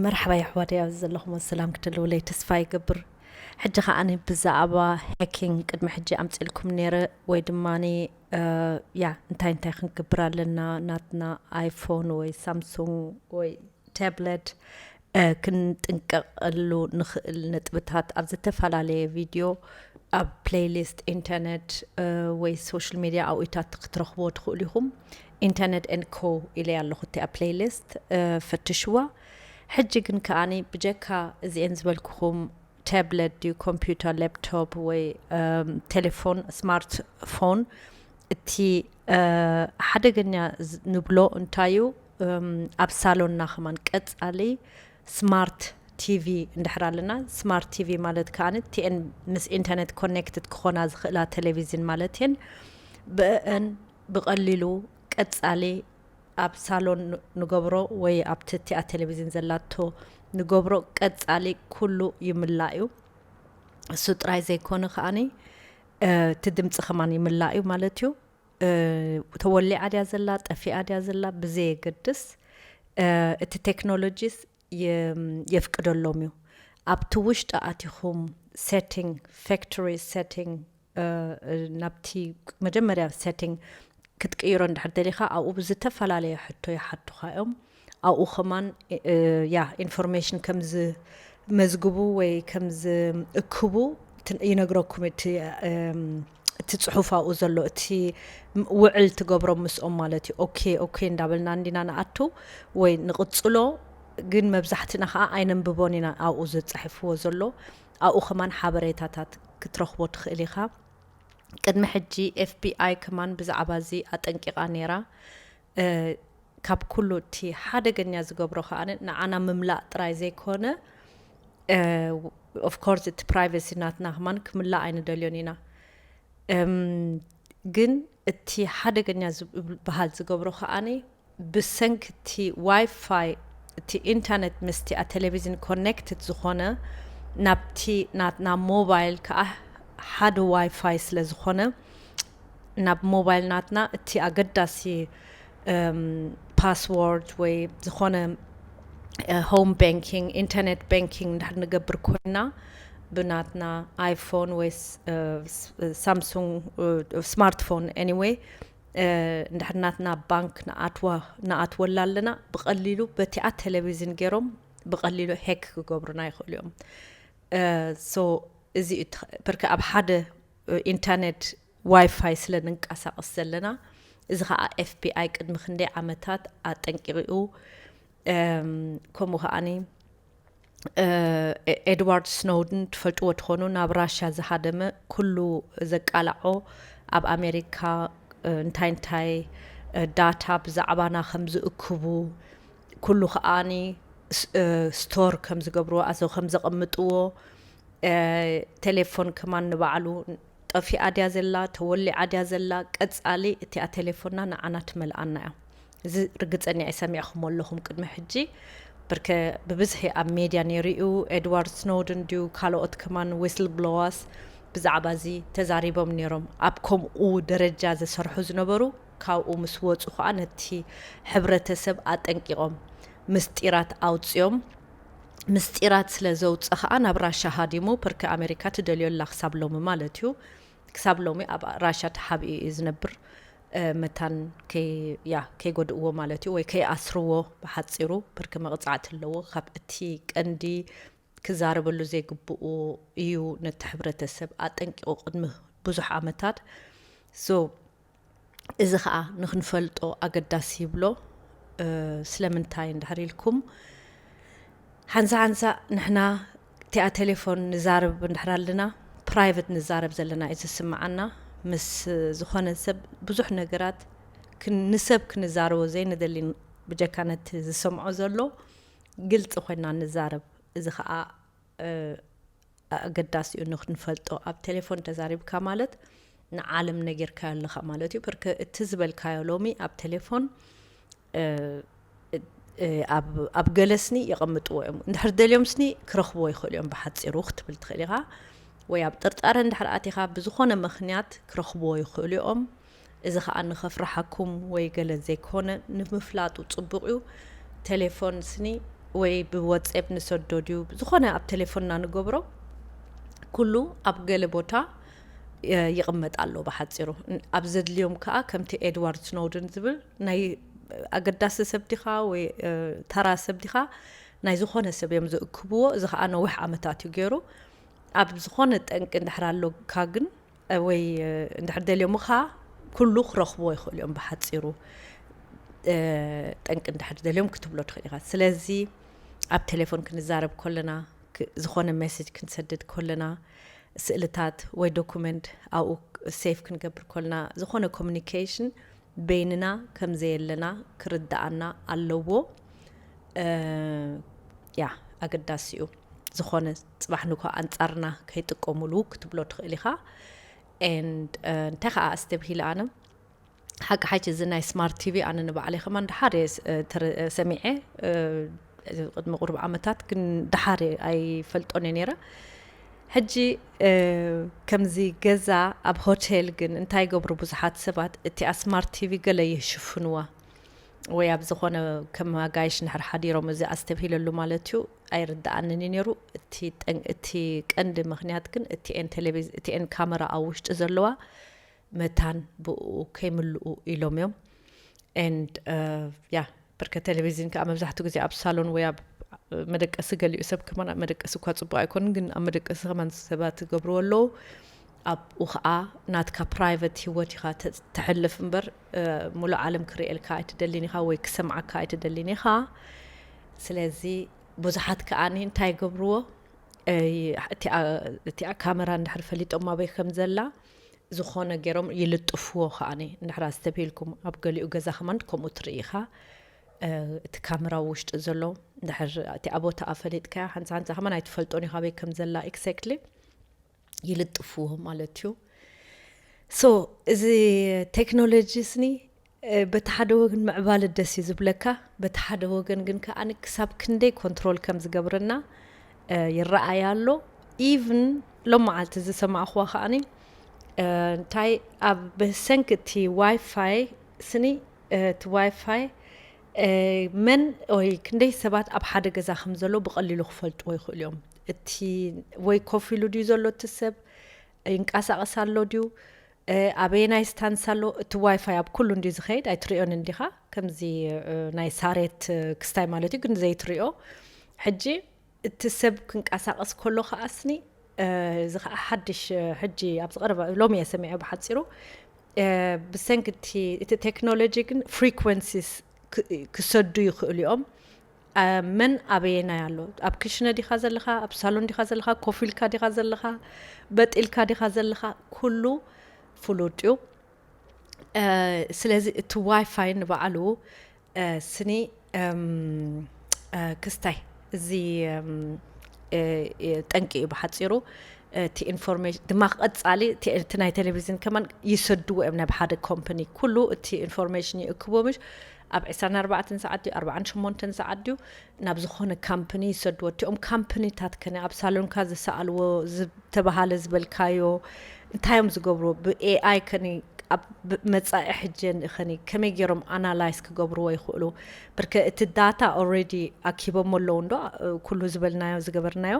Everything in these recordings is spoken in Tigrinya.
መርሓባ የሕዋተይ፣ ኣብዚ ዘለኹም ሰላም ክትህልውለይ ተስፋ ይገብር። ሕጂ ከኣ ብዛዕባ ሃኪንግ ቅድሚ ሕጂ ኣምጺእልኩም ነይረ፣ ወይ ድማ ያ እንታይ እንታይ ክንገብር ኣለና፣ ናትና ኣይፎን ወይ ሳምሱንግ ወይ ታብለት ክንጥንቀቐሉ ንኽእል ነጥብታት ኣብ ዝተፈላለየ ቪድዮ ኣብ ፕሌይሊስት ኢንተርኔት ወይ ሶሻል ሚድያ ኣብኡታት ክትረኽቦ ትኽእሉ ኢኹም። ኢንተርኔት ኤንድ ኮ ኢለ ኣለኹ እቲኣ ፕሌይሊስት፣ ፈትሽዋ። ሕጂ ግን ከኣኒ ብጀካ እዚኤን ዝበልኩኹም ታብለት ድዩ ኮምፒውተር ላፕቶፕ ወይ ቴሌፎን ስማርት ፎን፣ እቲ ሓደገኛ ንብሎ እንታይ እዩ? ኣብ ሳሎንና ከማን ቀጻሊ ስማርት ቲቪ እንድሕር ኣለና፣ ስማርት ቲቪ ማለት ከኣ እቲኤን ምስ ኢንተርኔት ኮኔክትድ ክኾና ዝኽእላ ቴሌቪዝን ማለት እየን። ብእአን ብቐሊሉ ቀጻሊ ኣብ ሳሎን ንገብሮ ወይ ኣብቲ እቲኣ ቴሌቪዝን ዘላቶ ንገብሮ ቀጻሊ ኩሉ ይምላእ እዩ። እሱ ጥራይ ዘይኮነ ከኣኒ እቲ ድምፂ ከማን ይምላእ እዩ ማለት እዩ። ተወሊዓ ድያ ዘላ፣ ጠፊኣ ድያ ዘላ ብዘየገድስ እቲ ቴክኖሎጂስ የፍቅደሎም እዩ። ኣብቲ ውሽጢ ኣቲኹም ሴቲንግ፣ ፋክቶሪ ሴቲንግ፣ ናብቲ መጀመርያ ሴቲንግ ክትቅይሮ እንድሕር ደሊኻ ኣብኡ ብዝተፈላለየ ሕቶ ይሓቱኻ እዮም። ኣብኡ ከማን ያ ኢንፎርሜሽን ከም ዝመዝግቡ ወይ ከም ዝእክቡ ይነግረኩም። እቲ እቲ ጽሑፍ ኣብኡ ዘሎ እቲ ውዕል ትገብሮም ምስኦም ማለት እዩ። ኦኬ ኦኬ እንዳበልና እንዲና ንኣቱ ወይ ንቕጽሎ፣ ግን መብዛሕትና ከዓ ኣይነንብቦን ኢና ኣብኡ ዘጻሒፍዎ ዘሎ። ኣብኡ ከማን ሓበሬታታት ክትረኽቦ ትኽእል ኢኻ። ቅድሚ ሕጂ ኤፍቢኣይ ከማን ብዛዕባ እዚ ኣጠንቂቓ ነይራ። ካብ ኩሉ እቲ ሓደገኛ ዝገብሮ ከኣ ንዓና ምምላእ ጥራይ ዘይኮነ፣ ኦፍኮርስ እቲ ፕራይቨሲ ናትና ከማን ክምላእ ኣይንደልዮን ኢና። ግን እቲ ሓደገኛ ዝበሃል ዝገብሮ ከኣኒ ብሰንኪ እቲ ዋይፋይ፣ እቲ ኢንተርኔት ምስቲ ቴሌቪዥን ኮኔክትድ ዝኾነ፣ ናብቲ ናትና ሞባይል ከኣ ሓደ ዋይፋይ ስለ ዝኾነ፣ ናብ ሞባይል ናትና እቲ ኣገዳሲ ፓስዎርድ ወይ ዝኾነ ሆም ባንኪንግ፣ ኢንተርኔት ባንኪንግ እንድሕር ንገብር ኮይና፣ ብናትና ኣይፎን ወይ ሳምሱንግ ስማርትፎን፣ ኤኒወይ፣ እንድሕር ናትና ባንክ ንኣትወላ ኣለና፣ ብቐሊሉ በቲኣ ቴሌቪዝን ገይሮም ብቐሊሉ ሄክ ክገብሩና ይኽእሉ እዮም። ሶ እዚ ብርክ ኣብ ሓደ ኢንተርኔት ዋይፋይ ስለ ንንቀሳቐስ ዘለና፣ እዚ ኸዓ ኤፍቢኣይ ቅድሚ ክንደይ ዓመታት ኣጠንቂቑ። ከምኡ ከዓኒ ኤድዋርድ ስኖውድን ትፈልጥዎ ትኾኑ፣ ናብ ራሻ ዝሃደመ፣ ኩሉ ዘቃላዖ፣ ኣብ ኣሜሪካ እንታይ እንታይ ዳታ ብዛዕባና ከም ዝእክቡ፣ ኩሉ ከዓኒ ስቶር ከም ዝገብርዎ፣ ኣዘው ከም ዘቐምጥዎ፣ ቴሌፎን ከማን ንባዕሉ ጠፊኣ ድያ ዘላ፣ ተወሊዓ ድያ ዘላ፣ ቀጻሊ እቲኣ ቴሌፎንና ንዓና ትመልኣና እያ። እዚ ርግጸኛ እየ፣ ሰሚዕኹሞ ኣለኹም ቅድሚ ሕጂ። ብርከ ብብዝሒ ኣብ ሜድያ ነይሩ እዩ። ኤድዋርድ ስኖውደን ድዩ ካልኦት ከማን ዊስል ብሎዋስ ብዛዕባ እዚ ተዛሪቦም ነይሮም። ኣብ ከምኡ ደረጃ ዘሰርሑ ዝነበሩ ካብኡ ምስ ወጹ ኸኣ ነቲ ሕብረተሰብ ኣጠንቂቖም ምስጢራት ኣውጽኦም። ምስጢራት ስለ ዘውጸ ኸኣ ናብ ራሻ ሃዲሙ፣ ፕርክ ኣሜሪካ ትደልዮ ኣላ ክሳብ ሎሚ ማለት እዩ። ክሳብ ሎሚ ኣብ ራሻ ተሓቢኡ እዩ ዝነብር። መታን ያ ከይጎድእዎ ማለት እዩ ወይ ከይኣስርዎ፣ ብሓፂሩ ብርክ መቕፃዕቲ ኣለዎ። ካብ እቲ ቀንዲ ክዛረበሉ ዘይግብኡ እዩ ነቲ ሕብረተሰብ ኣጠንቂቑ ቅድሚ ብዙሕ ዓመታት። ሶ እዚ ከዓ ንክንፈልጦ ኣገዳሲ ይብሎ። ስለምንታይ እንድሕር ኢልኩም፣ ሓንሳ ሓንሳ ንሕና እቲኣ ቴሌፎን ንዛረብ እንድሕር ኣለና፣ ፕራይቨት ንዛረብ ዘለና እዩ ዝስምዓና። ምስ ዝኾነ ሰብ ብዙሕ ነገራት ንሰብ ክንዛረቦ ዘይንደሊ፣ ብጀካ ነቲ ዝሰምዖ ዘሎ ግልፂ ኮይና ንዛረብ። እዚ ከዓ ኣገዳሲ እዩ ንክንፈልጦ። ኣብ ቴሌፎን ተዛሪብካ ማለት ንዓለም ነጊርካዮ ኣለኻ ማለት እዩ። ብርክ እቲ ዝበልካዮ ሎሚ ኣብ ቴሌፎን ኣብ ገለ ስኒ የቐምጥዎ እዮም። እንድሕር ደልዮም ስኒ ክረኽብዎ ይኽእሉ እዮም። ብሓፂሩ ክትብል ትኽእል ኢኻ። ወይ ኣብ ጥርጣረ እንድሕር ኣቲኻ ብዝኾነ ምኽንያት ክረኽብዎ ይኽእሉ እዮም። እዚ ኸዓ ንኸፍርሓኩም ወይ ገለ ዘይኮነ ንምፍላጡ ጽቡቕ እዩ። ቴሌፎን ስኒ ወይ ብወጽኤፕ ንሰዶ ድዩ፣ ዝኾነ ኣብ ቴሌፎንና ንገብሮ፣ ኩሉ ኣብ ገለ ቦታ ይቕመጥ ኣሎ ብሓጺሩ። ኣብ ዘድልዮም ከኣ ከምቲ ኤድዋርድ ስኖውደን ዝብል ናይ ኣገዳሲ ሰብ ዲኻ ወይ ተራ ሰብ ዲኻ፣ ናይ ዝኾነ ሰብ እዮም ዝእክብዎ። እዚ ከኣ ነዊሕ ዓመታት እዩ ገይሩ። ኣብ ዝኾነ ጠንቂ እንድሕር ኣሎካ ግን ወይ እንድሕር ደልዮምኻ ኩሉ ክረኽብዎ ይኽእሉ እዮም። ብሓጺሩ ጠንቂ እንድሕር ደልዮም ክትብሎ ትኽእል ኢኻ። ስለዚ ኣብ ቴሌፎን ክንዛረብ ከለና፣ ዝኾነ ሜሴጅ ክንሰድድ ከለና፣ ስእልታት ወይ ዶኩመንት ኣብኡ ሴቭ ክንገብር ከለና፣ ዝኾነ ኮሚኒኬሽን በይንና ከም ዘየለና ክርድኣና ኣለዎ። ያ ኣገዳሲ እዩ። ዝኾነ ጽባሕ ንኳ ኣንጻርና ከይጥቀሙሉ ክትብሎ ትኽእል ኢኻ። And እንታይ ከዓ ኣስተብሂለ ኣነ፣ ሓቂ ሓቂ እዚ ናይ ስማርት ቲቪ ኣነ ንባዕለይ ከማን ደሓር እየ ሰሚዐ፣ ቅድሚ ቁሩብ ዓመታት ግን ደሓር ኣይፈልጦን እየ ነይረ። ሕጂ ከምዚ ገዛ ኣብ ሆቴል ግን እንታይ ይገብሩ ብዙሓት ሰባት፣ እቲኣ ስማርት ቲቪ ገለ ይሽፍንዋ ወይ ኣብ ዝኾነ ከም ኣጋይሽ ንሕር ሓዲሮም እዚ ኣስተብሂለሉ ማለት እዩ። ኣይርድኣንን እዩ ነይሩ። እቲ ቀንዲ ምኽንያት ግን እቲኤን ካመራ ኣብ ውሽጢ ዘለዋ መታን ብኡ ከይምልኡ ኢሎም እዮም። And ያ ብርከ ቴሌቪዝን ከዓ መብዛሕትኡ ግዜ ኣብ ሳሎን ወይ ኣብ መደቀሲ፣ ገሊኡ ሰብ ከማን ኣብ መደቀሲ እኳ ፅቡቅ ኣይኮንን፣ ግን ኣብ መደቀሲ ከማን ሰባት ይገብርዎ ኣለዉ። ኣብኡ ከዓ ናትካ ፕራይቨት ህይወት ኢኻ ተሕልፍ እምበር ሙሉእ ዓለም ክርእየልካ ኣይትደልን ኢኻ ወይ ክሰምዓካ ኣይትደልን ኢኻ። ስለዚ ብዙሓት ከዓኒ እንታይ ይገብርዎ፣ እቲኣ ካመራ እንድሕር ፈሊጦም ኣበይ ከም ዘላ ዝኾነ ገይሮም ይልጥፍዎ። ከዓኒ እንድሕር ኣስተብሂልኩም ኣብ ገሊኡ ገዛ ከማን ከምኡ ትርኢ ኢኻ። እቲ ካመራ ውሽጢ ዘሎ እንድሕር እቲኣ ቦታ ፈሊጥካያ ሓንሳ ሓንሳ ከማን ኣይትፈልጦን ኢኻ ኣበይ ከም ዘላ ኤግዛክትሊ ይልጥፍዎ ማለት እዩ። ሶ እዚ ቴክኖሎጂ ስኒ በቲ ሓደ ወገን ምዕባለ ደስ እዩ ዝብለካ፣ በቲ ሓደ ወገን ግን ከዓኒ ክሳብ ክንደይ ኮንትሮል ከም ዝገብረና ይረኣይ ኣሎ። ኢቭን ሎም መዓልቲ ዝሰማዕኽዋ ከዓኒ እንታይ ኣብ ብሰንኪ እቲ ዋይፋይ ስኒ እቲ ዋይፋይ መን ወይ ክንደይ ሰባት ኣብ ሓደ ገዛ ከም ዘሎ ብቐሊሉ ክፈልጥዎ ይኽእሉ እዮም። እቲ ወይ ኮፍ ኢሉ ድዩ ዘሎ እቲ ሰብ፣ ይንቀሳቐስ ኣሎ ድዩ፣ ኣበየናይ ስታንስ ኣሎ፣ እቲ ዋይፋይ ኣብ ኩሉ እንድዩ ዝኸይድ ኣይትሪኦን እንዲኻ፣ ከምዚ ናይ ሳሬት ክስታይ ማለት እዩ፣ ግን ዘይትሪኦ። ሕጂ እቲ ሰብ ክንቀሳቐስ ከሎ ከኣ ስኒ እዚ ከኣ ሓድሽ ሕጂ ኣብዚ ቀረባ ሎሚ እየ ሰሚዐ ብሓጺሩ። ብሰንኪ እቲ ቴክኖሎጂ ግን ፍሪኮንሲስ ክሰዱ ይኽእሉ እዮም። መን ኣበየናይ ኣሎ? ኣብ ክሽነ ዲኻ ዘለኻ? ኣብ ሳሎን ዲኻ ዘለኻ? ኮፍ ኢልካ ዲኻ ዘለኻ? በጥ ኢልካ ዲኻ ዘለኻ? ኩሉ ፍሉጥ እዩ። ስለዚ እቲ ዋይፋይ ንባዕሉ ስኒ ክስታይ እዚ ጠንቂ እዩ ብሓፂሩ። እቲ ኢንፎርሜሽን ድማ ቀፃሊ እቲ ናይ ቴሌቪዝን ከማን ይሰድዎ እዮም ናብ ሓደ ኮምፕኒ። ኩሉ እቲ ኢንፎርሜሽን ይእክቦ ምሽ ኣብ ዕስራን ኣርባዕተን ሰዓት ድዩ ኣርባዓን ሸሞንተን ሰዓት ድዩ ናብ ዝኾነ ካምፕኒ ይሰድዎ። እቲኦም ካምፕኒታት ከነ ኣብ ሳሎንካ ዝሰኣልዎ ዝተባሃለ ዝበልካዮ እንታይ እዮም ዝገብርዎ? ብኤኣይ ከኒ ኣብ መጻኢ ሕጂ ከኒ ከመይ ገይሮም ኣናላይዝ ክገብርዎ ይኽእሉ? ብርከ እቲ ዳታ ኦልሬዲ ኣኪቦም ኣለዉ እንዶ ኩሉ ዝበልናዮ ዝገበርናዮ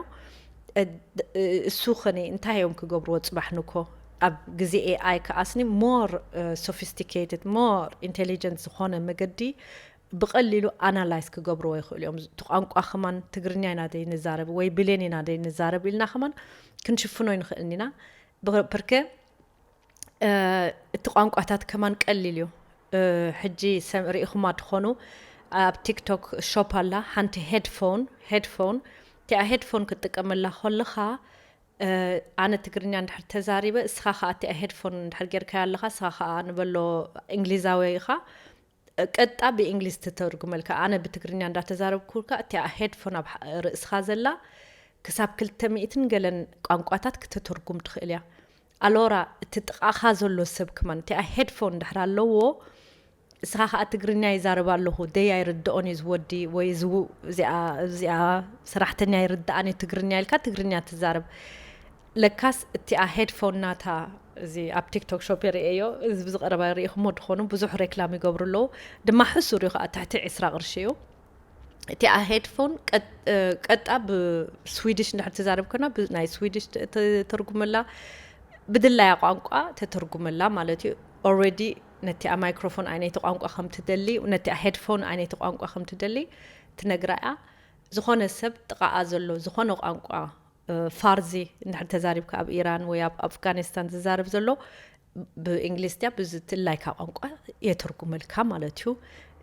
እሱ ኸኒ እንታይ እዮም ክገብርዎ? ጽባሕ ንኮ ኣብ ግዜ ኤኣይ ከኣስኒ ሞር ሶፊስቲኬትድ ሞር ኢንቴሊጀንት ዝኾነ መገዲ ብቐሊሉ ኣናላይዝ ክገብርዎ ይኽእሉ እዮም። እቲ ቋንቋ ከማን ትግርኛ ኢና ደይ ንዛረብ ወይ ብሌን ኢና ደይ ንዛረብ ኢልና ከማን ክንሽፍኖ ይንኽእል ኢና። ብርከ እቲ ቋንቋታት ከማን ቀሊል እዩ። ሕጂ ሪኢኹማ ትኾኑ ኣብ ቲክቶክ ሾፕ ኣላ ሓንቲ ሄድፎን ሄድፎን እቲኣ ሄድፎን ክትጥቀመላ ከለኻ ኣነ ትግርኛ እንድሕር ተዛሪበ እስኻ ከዓ እቲኣ ሄድፎን እንድሕር ጌርካያ ኣለኻ እስኻ ከዓ ንበሎ እንግሊዛዊ ኢኻ ቀጣ ብእንግሊዝ ትተርጉመልካ ኣነ ብትግርኛ እንዳተዛረብኩልካ እቲኣ ሄድፎን ኣብ ርእስኻ ዘላ ክሳብ ክልተ ሚእትን ገለን ቋንቋታት ክትትርጉም ትኽእል እያ። ኣሎራ እቲ ጥቓኻ ዘሎ ሰብ ክማን እቲኣ ሄድፎን እንድሕር ኣለዎ እስኻ ከዓ ትግርኛ ይዛረብ ኣለኹ ደይ ኣይርድኦን እዩ ዝወዲ ወይ እዚኣ ሰራሕተኛ ይርድኣን እዩ ትግርኛ ኢልካ ትግርኛ ትዛረብ። ለካስ እቲኣ ሄድፎን ናታ እዚ ኣብ ቲክቶክ ሾፕ የርእየዮ እዚ ብዝቀረባ ርኢኹሞ ትኾኑ ብዙሕ ሬክላም ይገብሩ ኣለዉ። ድማ ሕሱር እዩ ከዓ ትሕቲ ዕስራ ቅርሺ እዩ። እቲኣ ሄድፎን ቀጣ ብስዊድሽ እንድሕር ትዛረብ ኮና ናይ ስዊድሽ ተተርጉመላ፣ ብድላያ ቋንቋ ተተርጉመላ ማለት እዩ። ኦልሬዲ ነቲኣ ማይክሮፎን ኣይነይቲ ቋንቋ ከም ትደሊ፣ ነቲኣ ሄድፎን ኣይነይቲ ቋንቋ ከም ትደሊ ትነግራ እያ። ዝኾነ ሰብ ጥቓኣ ዘሎ ዝኾነ ቋንቋ ፋርዚ እንድሕር ተዛሪብካ ኣብ ኢራን ወይ ኣብ ኣፍጋኒስታን ዝዛረብ ዘሎ ብእንግሊዝ ድያ ብዝትላይካ ቋንቋ የትርጉመልካ ማለት እዩ።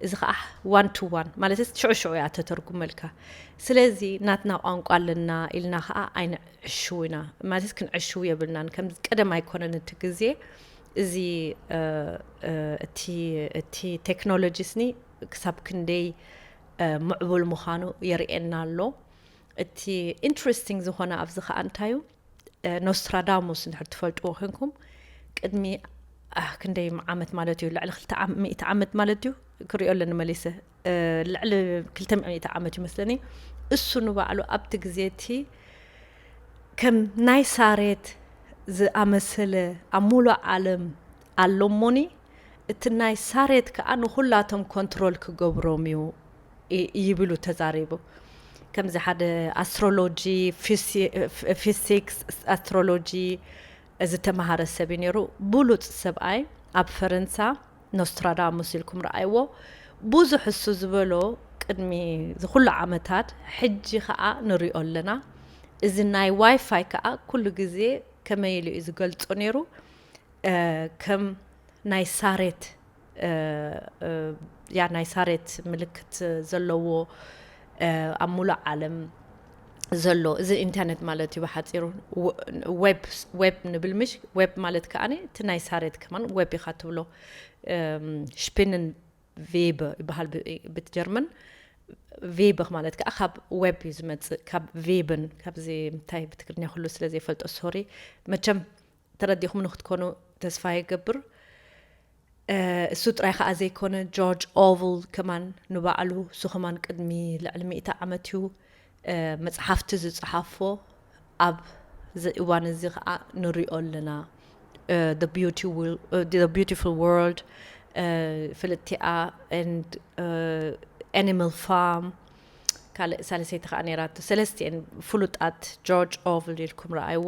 እዚ ከዓ ዋን ቱ ዋን ማለት ሽዑ ሽዑ እያ ተተርጉመልካ። ስለዚ ናትና ቋንቋ ኣለና ኢልና ከዓ ኣይንዕሽው ኢና ማለት ክንዕሽው የብልናን። ከም ቀደም ኣይኮነን እቲ ግዜ። እዚ እቲ ቴክኖሎጂ ስኒ ክሳብ ክንደይ ምዕቡል ምዃኑ የርእየና ኣሎ። እቲ ኢንትረስቲንግ ዝኾነ ኣብዚ ከዓ እንታዩ ኖስትራዳሙስ እንድሕር ትፈልጥዎ ኮንኩም ቅድሚ ክንደይ ዓመት ማለት እዩ፣ ልዕሊ ክልተ ሚእቲ ዓመት ማለት እዩ፣ ክሪኦ ኣለኒ መሊሰ፣ ልዕሊ ክልተ ሚእቲ ዓመት ይመስለኒ። እሱ ንባዕሉ ኣብቲ ግዜ እቲ ከም ናይ ሳሬት ዝኣመሰለ ኣብ ሙሉእ ዓለም ኣሎ እሞኒ፣ እቲ ናይ ሳሬት ከዓ ንኩላቶም ኮንትሮል ክገብሮም እዩ ይብሉ ተዛሪቡ። ከምዚ ሓደ ኣስትሮሎጂ፣ ፊሲክስ፣ ኣስትሮሎጂ ዝተምሃረ ሰብ እዩ ነይሩ። ብሉፅ ሰብኣይ ኣብ ፈረንሳ፣ ኖስትራዳሙስ ኢልኩም ረኣይዎ። ብዙሕ እሱ ዝበሎ ቅድሚ ዝኩሉ ዓመታት ሕጂ ከዓ ንሪኦ ኣለና። እዚ ናይ ዋይፋይ ከዓ ኩሉ ግዜ ከመይ ኢሉ እዩ ዝገልጾ ነይሩ? ከም ናይ ሳሬት ያ ናይ ሳሬት ምልክት ዘለዎ ኣብ ሙሉእ ዓለም ዘሎ እዚ ኢንተርኔት ማለት እዩ ብሓፂሩ። ዌብ ንብል ምሽ፣ ዌብ ማለት ከዓ እቲ ናይ ሳሬት ከማን ዌብ ኢኻ ትብሎ። ሽፒንን ቬብ ይበሃል ብቲ ጀርመን። ቬብ ማለት ከዓ ካብ ዌብ እዩ ዝመፅእ፣ ካብ ቬብን ካብዚ እንታይ ብትግርኛ ኩሉ ስለ ዘይፈልጦ ሶሪ። መቸም ተረዲኹም ንክትኮኑ ተስፋ ይገብር። እሱ ጥራይ ከዓ ዘይኮነ ጆርጅ ኦርቨል ከማን ንባዕሉ እሱ ከማን ቅድሚ ልዕሊ ሚእቲ ዓመት እዩ መፅሓፍቲ ዝፀሓፎ። ኣብ እዚ እዋን እዚ ከዓ ንሪኦ ኣለና። The Beautiful World፣ ፍልጥቲኣ፣ and Animal Farm፣ ካልእ ሳልሰይቲ ከዓ ነይራቶ። ሰለስቲኤን ፍሉጣት ጆርጅ ኦርቨል ኢልኩም ረኣይዎ።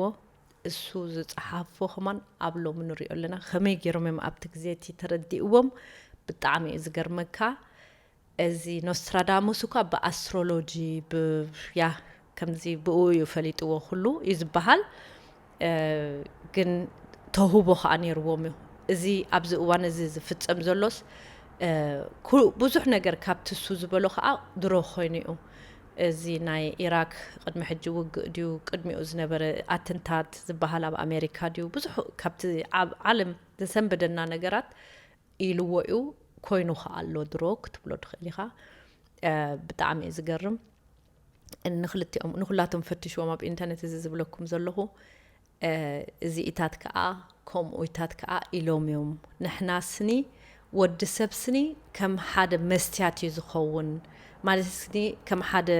እሱ ዝፀሓፎ ከማን ኣብ ሎሚ ንሪኦ ኣለና። ከመይ ገይሮም እዮም ኣብቲ ግዜ እቲ ተረዲእዎም? ብጣዕሚ እዩ ዝገርመካ። እዚ ኖስትራዳሙስ እኳ ብኣስትሮሎጂ ያ ከምዚ ብኡ እዩ ፈሊጥዎ ኩሉ እዩ ዝበሃል። ግን ተውህቦ ከዓ ነይርዎም እዩ። እዚ ኣብዚ እዋን እዚ ዝፍፀም ዘሎስ ብዙሕ ነገር ካብቲ እሱ ዝበሎ ከዓ ድሮ ኮይኑ እዩ። እዚ ናይ ኢራክ ቅድሚ ሕጂ ውግእ ድዩ፣ ቅድሚኡ ዝነበረ ኣትንታት ዝበሃል ኣብ ኣሜሪካ ድዩ፣ ብዙሕ ካብቲ ኣብ ዓለም ዘሰንበደና ነገራት ኢልዎ እዩ። ኮይኑ ከዓ ኣሎ ድሮ ክትብሎ ትኽእል ኢኻ። ብጣዕሚ እዩ ዝገርም። ንክልቲኦም ንኩላቶም ፈትሽዎም ኣብ ኢንተርኔት እዚ ዝብለኩም ዘለኹ። እዚ ኢታት ከዓ ከምኡ ኢታት ከዓ ኢሎም እዮም። ንሕና ስኒ ወዲ ሰብ ስኒ ከም ሓደ መስትያት እዩ ዝኸውን። ማለት ስኒ ከም ሓደ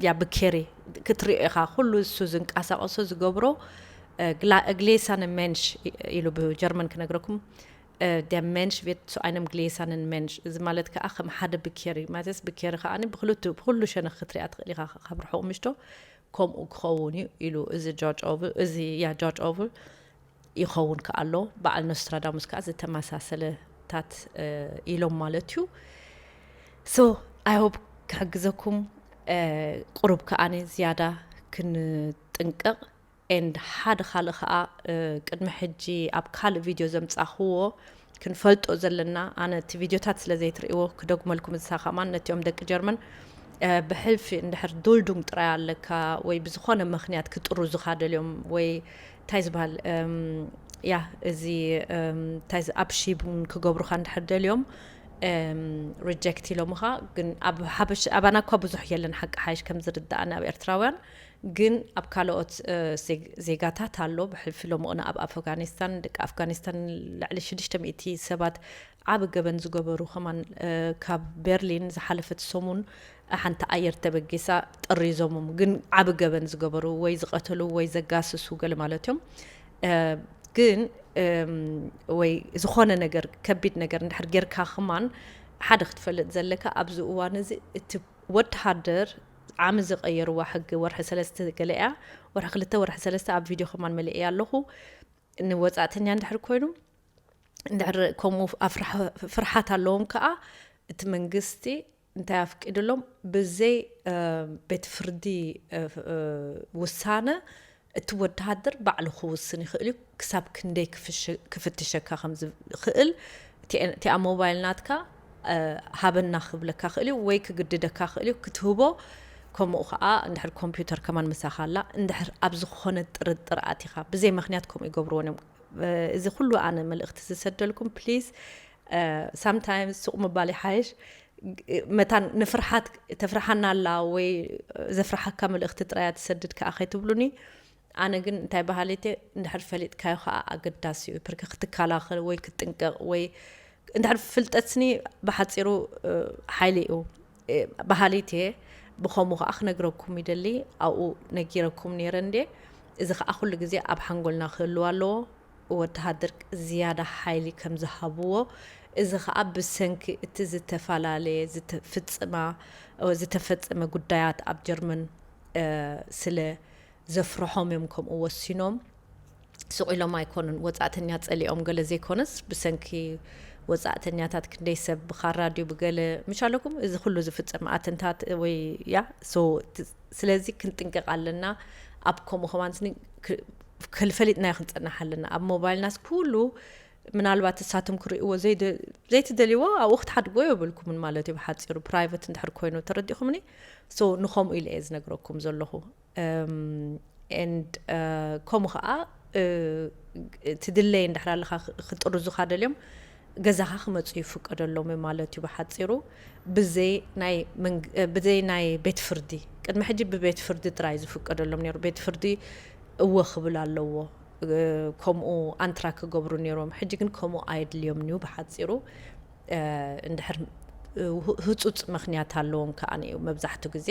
ያ ብኬሪ ክትሪኦ ኢኻ ኩሉ እሱ ዝንቀሳቀሶ ዝገብሮ። ግሌሳን መንሽ ኢሉ ብጀርመን ክነግረኩም። Der Mensch wird zu einem gläsernen Mensch። እዚ ማለት ከዓ ከም ሓደ ብኬሪ ማለት ብኬሪ ከዓ ብክልቱ ብኩሉ ሸነኽ ክትሪኣ ትኽእል ኢኻ ካብ ርሑቕ ምሽቶ ከምኡ ክኸውን እዩ ኢሉ እዚ ጆርጅ ኦርቨል። እዚ ያ ጆርጅ ኦርቨል ይኸውን ከኣሎ በዓል ኖስትራዳሙስ ከዓ ዝተመሳሰለታት ኢሎም ማለት እዩ። So I hope ክሕግዘኩም። ቁሩብ ከዓኒ ዝያዳ ክንጥንቀቕ and ሓደ ካልእ ከዓ ቅድሚ ሕጂ ኣብ ካልእ ቪድዮ ዘምፃኽዎ ክንፈልጦ ዘለና፣ ኣነ እቲ ቪድዮታት ስለ ዘይትርእይዎ ክደግመልኩም ዝሳኻማን ነቲኦም ደቂ ጀርመን ብሕልፊ እንድሕር ዱልዱም ጥራይ ኣለካ ወይ ብዝኾነ ምኽንያት ክጥርዙኻ ደልዮም ወይ እንታይ ዝበሃል ያ እዚ እንታይ ኣብሺቡን ክገብሩኻ እንድሕር ደልዮም ሪጀክት ኢሎምኻ። ግን ኣባና እኳ ብዙሕ የለን ሓቂ ሓይሽ ከም ዝርዳእና ኣብ ኤርትራውያን። ግን ኣብ ካልኦት ዜጋታት ኣሎ ብሕልፊ ሎምቕና ኣብ ኣፍጋኒስታን ደቂ ኣፍጋኒስታን ልዕሊ ሽዱሽተ ሚእቲ ሰባት ዓብ ገበን ዝገበሩ ከማን ካብ ቤርሊን ዝሓለፈት ሰሙን ሓንቲ ኣየር ተበጊሳ ጥሪዞሞም ግን ዓብ ገበን ዝገበሩ ወይ ዝቐተሉ ወይ ዘጋስሱ ገለ ማለት እዮም። ግን ወይ ዝኾነ ነገር ከቢድ ነገር እንድሕር ጌርካ ከማን ሓደ ክትፈልጥ ዘለካ ኣብዚ እዋን እዚ እቲ ወተሃደር ዓሚ ዝቐየርዋ ሕጊ ወርሒ ሰለስተ ገለ እያ። ወርሒ ክልተ፣ ወርሒ ሰለስተ ኣብ ቪድዮ ከማን መሊኤ ኣለኹ። ንወጻእተኛ እንድሕር ኮይኑ፣ እንድሕር ከምኡ ኣፍርሓ-፣ ፍርሓት ኣለዎም ከኣ፣ እቲ መንግስቲ እንታይ ኣፍቂድሎም? ብዘይ፣ እ፣ ቤት ፍርዲ፣ እ፣ እ፣ ውሳነ እቲ ወተሃደር ባዕሉ ክውስን ይኽእል እዩ። ክሳብ ክንደይ ክፍሽ-፣ ክፍትሸካ ከም ዝኽእል፣ እቲ፣ እቲኣ ሞባይል ናትካ፣ እ፣ ሃበና ክብለካ ክእል እዩ፣ ወይ ክግድደካ ክእል እዩ ክትህቦ። ከምኡ ኸዓ እንድሕር ኮምፒውተር ከማን ምሳኻ ኣላ፣ እንድሕር ኣብ ዝኾነ ጥርጥር ኣቲኻ፣ ብዘይ ምኽንያት ከምኡ ይገብርዎን እዮም። እ፣ እዚ ኩሉ ኣነ መልእኽቲ ዝሰደልኩም፣ ፕሊዝ፣ እ፣ ሳምታይምስ ሱቕ ምባል ይሓይሽ። መታን ንፍርሓት ተፍርሓና ኣላ ወይ ዘፍርሓካ መልእኽቲ ጥራያ ትሰድድ ከኣ ከይትብሉኒ። ኣነ ግን እንታይ በሃሊት እየ፣ እንድሕር ፈሊጥካዮ ከኣ ኣገዳሲ እዩ። ብርክ ክትከላኸል ወይ ክትጥንቀቕ ወይ እንድሕር ፍልጠትኒ ብሓጺሩ፣ እ፣ ሓይሊ እዩ። እ፣ በሃሊት እየ። ብኸምኡ ከኣ ክነግረኩም ይደሊ። ኣብኡ ነጊረኩም ነይረ እንድየ። እዚ ከኣ ኩሉ ግዜ ኣብ ሓንጎልና ክህልው ኣለዎ። ወተሃደር ዝያዳ ሓይሊ ከም ዝሃብዎ፣ እዚ ከኣ ብሰንኪ እቲ ዝተፈላለየ ዝተፍጽማ፣ ዝተፈጸመ ጉዳያት ኣብ ጀርመን፣ እ፣ ስለ ዘፍርሖም እዮም ከምኡ ወሲኖም። ስቕ ኢሎም ኣይኮኑን፣ ወጻእተኛ ጸሊኦም ገለ ዘይኮነስ፣ ብሰንኪ ወጻእተኛታት ክንደይ ሰብ ብኻራ ድዩ ብገለ፣ ምሽ ኣለኩም፣ እዚ ኩሉ ዝፍጸም ኣተንታት ወይ፣ ያ፣ ሶ፣ ት-፣ ስለዚ ክንጥንቀቕ ኣለና። ኣብ ከምኡ ከማን ስኒ ክ-፣ ክልፈሊጥናዮ ክንጸንሕ ኣለና። ኣብ ሞባይልናስ ኩሉ ምናልባት እሳቶም ክርእይዎ ዘይደ-፣ ዘይትደልይዎ ኣብኡ ክትሓድግዎ የብልኩምን ማለት እዩ። ብሓጺሩ ፕራይቨት እንድሕር ኮይኑ ተረዲኹምኒ። ሶ ንኸምኡ ኢለ እየ ዝነግረኩም ዘለኹ። እም፣ ኤንድ፣ እ፣ ከምኡ ኸዓ፣ እ፣ ትድለይ እንድሕር ኣለኻ ክ-፣ ክጥርዙኻ ደልዮም ገዛኻ ክመጹ ይፍቀደሎም እዩ ማለት እዩ ብሓጺሩ። ብዘይ ናይ መንግ-፣ እ፣ ብዘይ ናይ ቤት ፍርዲ። ቅድሚ ሕጂ ብቤት ፍርዲ ጥራይ ዝፍቀደሎም ነይሩ። ቤት ፍርዲ እወ ክብል ኣለዎ። እ፣ ከምኡ ኣንትራ ክገብሩ ነይሮም። ሕጂ ግን ከምኡ ኣየድልዮምን እዩ ብሓጺሩ። እ፣ እንድሕር፣ እ፣ ህ-፣ ህጹጽ ምኽንያት ኣለዎም ከኣ እዩ መብዛሕትኡ ግዜ።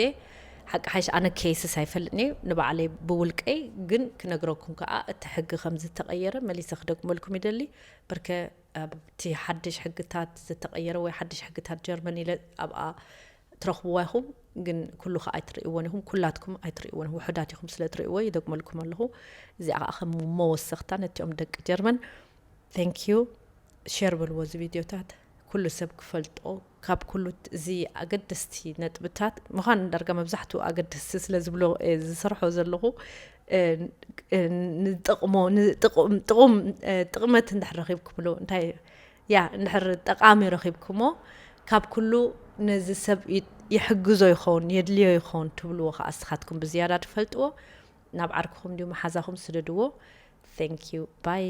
ሓቂ ሓይሽ ኣነ ኬስስ ኣይፈልጥን እዩ ንባዕለይ ብውልቀይ፣ ግን ክነግረኩም ከኣ እቲ ሕጊ ከም ዝተቐየረ መሊሰ ክደግመልኩም ይደሊ። ብርከ ኣብቲ ሓድሽ ሕግታት ዝተቐየረ ወይ ሓድሽ ሕግታት ጀርመን ኢለ ኣብኣ ትረኽብዋ ኢኹም፣ ግን ኩሉ ከኣ ኣይትርእይዎን ኢኹም፣ ኩላትኩም ኣይትርእይዎን ኢኹም፣ ውሑዳት ኢኹም ስለ ትርእይዎ ይደግመልኩም ኣለኹ። እዚኣ ከኣ ከም መወሰኽታ ነቲኦም ደቂ ጀርመን። Thank you። ሼር በልዎ እዚ ቪድዮታት፣ ኩሉ ሰብ ክፈልጦ። ካብ ኩሉ እዚ ኣገደስቲ ነጥብታት ምዃን ዳርጋ መብዛሕትኡ ኣገደስቲ ስለ ዝብሎ፣ እ፣ ዝሰርሖ ዘለኹ፣ እ፣ እ፣ ንጥቕሞ፣ ንጥቕም-፣ ጥቕም-፣ እ፣ ጥቕመት እንድሕር ረኺብኩምሉ፣ እንታይ፣ ያ፣ እንድሕር ጠቓሚ ረኺብኩሞ፣ ካብ ኩሉ ነዚ ሰብ ይ-፣ ይሕግዞ ይኸውን፣ የድልዮ ይኸውን ትብልዎ ከኣ እስኻትኩም ብዝያዳ ትፈልጥዎ፣ ናብ ዓርክኹም ድዩ መሓዛኹም ስደድዎ። Thank you። ባይ።